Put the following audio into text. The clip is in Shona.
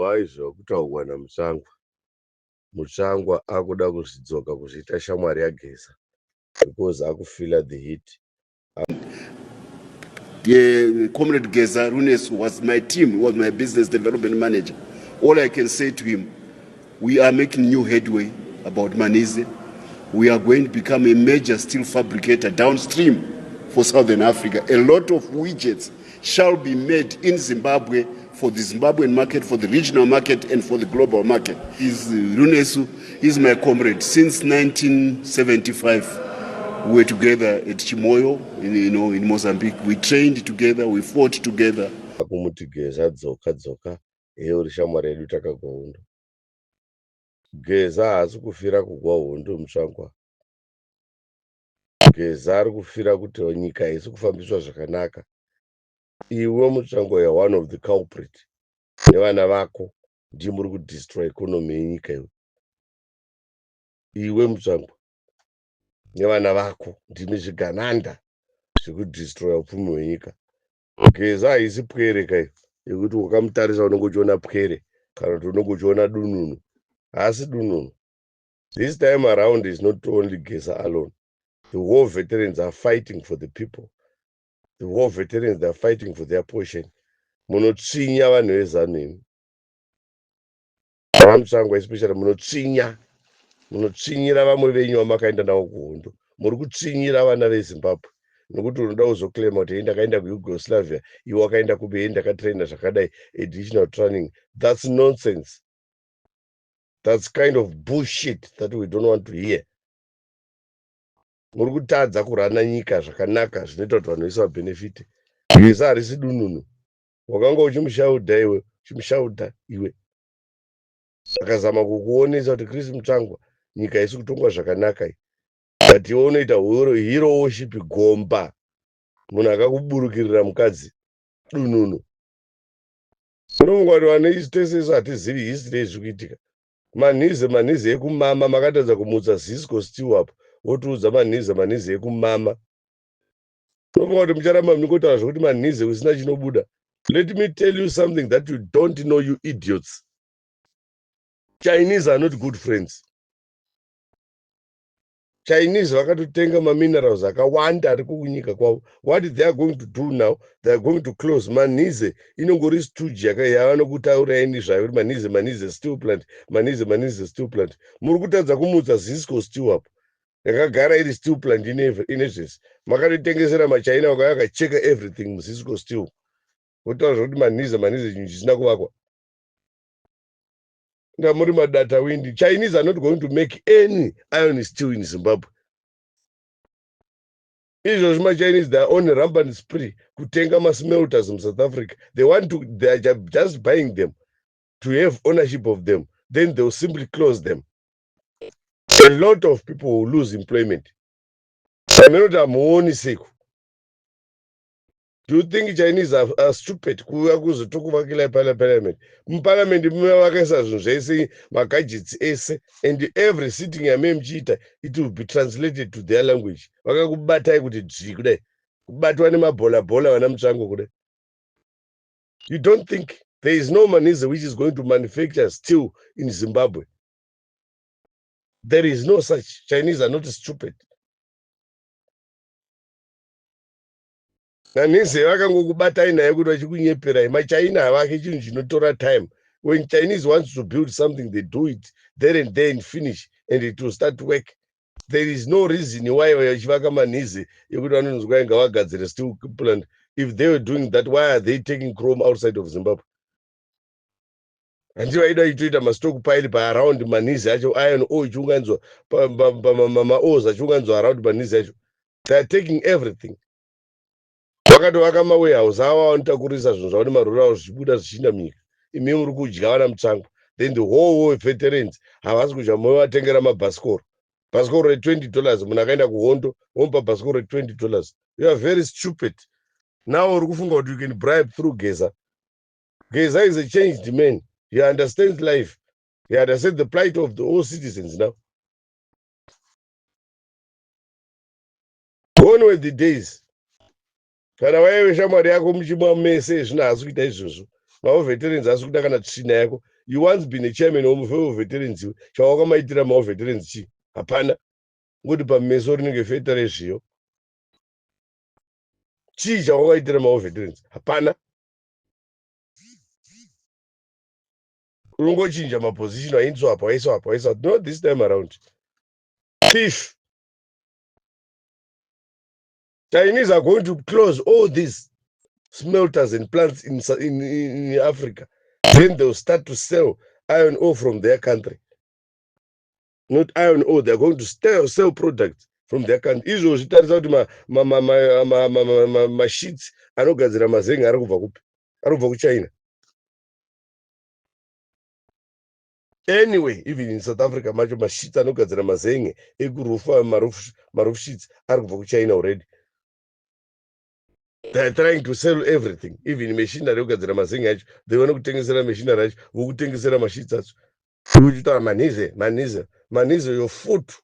Inzwai zvakutaurwa naMutsvangwa. Mutsvangwa akuda kuzvidzoka kuzviita shamwari yaGeza because akufeela the heat. Comrade Geza Runesu was my team, was my business development manager. All I can say to him, we are making new headway about Manhize. We are going to become a major steel fabricator downstream for Southern Africa. A lot of widgets shall be made in Zimbabwe for the Zimbabwean market, for the regional market, and for the global market. Is Runesu is my comrade since 1975. We were together at Chimoio, in, you know, in Mozambique. We trained together, we fought together. Akumuti Geza dzoka dzoka, iye uri shamwari yedu takagwa hondo. Geza haasi kufira kugwa hondo Mutsvangwa. Geza ari kufira kuti nyika haisi kufambiswa zvakanaka. Iwe Mutsvangwa you are one of the culprit nevana vako ndimi muri kudestroy economy yenyika iwe. Iwe Mutsvangwa nevana vako ndimi zvigananda zvekudestroya upfumi hwenyika. Geza haisi pwere kai yekuti wakamutarisa unenge uchiona pwere kana kuti unenge uchiona dununu. Haasi dununu. This time around is not only Geza alone. The war veterans are fighting for the people. The war veterans they are fighting for their portion. Munotsvinya vanhu veZanu imi. VaMutsvangwa especially munotsvinya. Munotsvinyira vamwe venyu vamakaenda navo kuhondo. Muri kutsvinyira vana veZimbabwe. Nokuti unoda kuzoclaima kuti hei ndakaenda kuYugoslavia, iwe wakaenda kupi, hei ndakatraina zvakadai, additional training. That's nonsense. That's kind of bullshit that we don't want to hear. Muri kutadza kurana nyika zvakanaka zvinoita kuti vanhu vese vabenefite. Geza harisi dununu. Wakanga uchimushaudha iwe, uchimushaudha iwe. Akazama kukuonesa kuti Chris Mutsvangwa nyika haisi kutongwa zvakanaka iyi. But iwe unoita hero worship gomba. Munhu akakuburukirira mukadzi dununu. Unofunga kuti vanhu isu tese isu hatizivi history yezviri kuitika. Manhize manhize ekumama makatadza kumutsa Zisco Steel apo wotiudza manhize manhize ekumama. Unofunga kuti mucharamba muchingotaura zvekuti manhize kusina chinobuda. Let me tell you something that you don't know, you idiots. Chinese are not good friends. Chinese vakatotenga maminerals akawanda ari kunyika kwavo. What they are going to do now, they are going to close Manhize. Inongori stooge yavanokutaurai nezvayo kuti Manhize Manhize steel plant, Manhize Manhize steel plant. Muri kutadza kumutsa Zisco steel apo. Yakagara iri steel plant ine zvese. Makatotengesera maChina vakauya vakacheka everything muZisco steel. Votaura zvekuti Manhize Manhize chinhu chisina kuvakwa. Ndamuri madata windi. Chinese are not going to make any iron steel in Zimbabwe. Izvozvi maChinese they are on a rampant spree kutenga masmelters muSouth Africa. They want to, they are just buying them to have ownership of them. Then they will simply close them. A lot of people will lose employment. Saminoti hamuoni seku. Do you think Chinese are stupid kuuya kuzotokuvakira parliament? Muparliament muya vakaisa zvinhu zvese, magadgets ese, and every sitting yamee muchiita, it will be translated to their language. Vakakubatai kuti dzvi kudai. Kubatwa nemabhola bhola vana Mutsvangwa kudai. You don't think there is no Manhize which is going to manufacture steel in Zimbabwe? There is no such. Chinese are not stupid. Manhize vakangokubatai naye kuti vachikunyeperai. MaChina havake chinhu chinotora time. When Chinese wants to build something, they do it there and there and finish, and it will start work. There is no reason why vachivaka Manhize yekuti vanonzwa inga vagadzire steel plant. If they were doing that, why are they taking chrome outside of Zimbabwe? Handi vaida itoita mastockpile paaround Manhize acho, iron ore ichiunganidzwa, maores achiunganidzwa around Manhize acho. They are taking everything. Vakatovaka mawarehouse avo vanotakurisa zvinhu zvavo nemarori avo zvichibuda zvichiinda munyika. Imi muri kudya vana Mutsvangwa. Then the whole war veterans havasi kudya, movatengera mabhasikoro. Bhasikoro re20 dollars, munhu akaenda kuhondo womupa bhasikoro re20 dollars. You are very stupid. Now uri kufunga kuti you can bribe through Geza. Geza is a changed man. He understands life. He understands the plight of the all citizens now. Gone were the days. Kana waive shamwari yako muchimwa mese, zvino haasi kuita izvozvo. Mavo veterans haasi kuda kana tsvina yako. You once been a chairman wewar veterans. Iwe chawakamaitira mawar veterans chii? Hapana. Ngoti pameso rinenge feta rezviyo. Chii chawakaitira mawar veterans? Hapana. Unongochinja maposition, wainzwa apa, waiswa apa, waiswa. Not this time around. Thief. Chinese are going to close all these smelters and plants in Africa. Then they'll start to sell iron ore from their country. Not iron ore, they're going to sell products from their country. Izvozvi tarisa kuti masheets anogadzira mazenga ari kubva kupi? Ari kubva kuChina. Anyway, even in South Africa macho, masheets anogadzira mazenge ekurufa, maroof sheets ari kubva kuChina already. They are trying to sell everything, even machinery yekugadzira mazenge acho. They vane kutengesera machinery acho, vokutengesera masheets acho. Uchitaura manhize, manhize, manhize, your foot.